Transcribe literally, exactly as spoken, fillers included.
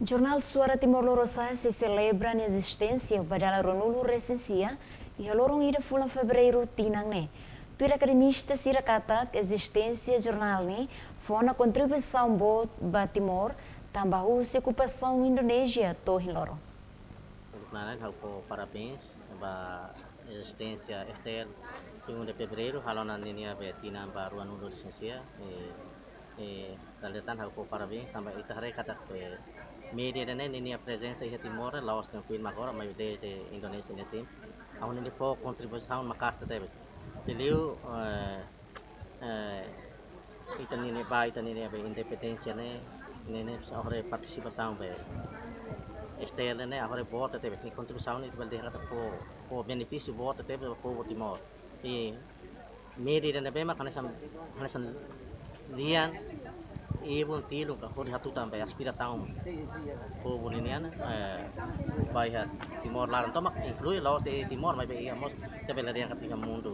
Jornál Suara Timor Lorosa'e sei selebra nia ezisténsia ba dala ruanulu-resin-sia iha loron ida fulan Fevereiru tinan ne'e. Tuir akademista sira katak, ezisténsia jornál ne'e fó ona kontribuisaun boot ba Timor, tanba husi okupasaun Indonézia to'o ohin loron. Uluk nanain ha'u fó parabéns ba ezisténsia STL, vinte e um de Fevereiru, halo ona ninia be tinan ba ruanulu-resin-sia, eh, eh, dala ida tan ha'u fó parabéns, tanba ita haree katak be média ida-ne'e ninia prezensa iha Timor ne'e la'ós ne'e ohin mak agora, maibé desde Indonézia nia tempu. Ha'u hanoin ne'e fó kontribuisaun maka'as tebes. Liuliu, eh, eh, ita-nia ne'e ba, ita-nia ne'e be independénsia ne'e, ne'e, ne'e, haree partisipasaun be STL ne'e, haree boot tebes, nia kontribuisaun ne'e ita bele dehan katak fó, fó benefísiu boot tebes ba povu Timor. I média ida-ne'ebé mak hanesan, hanesan lian, ibun tilun ka hodi hatutan be aspirasaun povu ninian, eh, ba iha Timor laran tomak, inklui la'ós de'it Timor, maibé iha mós, ita bele dehan katak iha mundu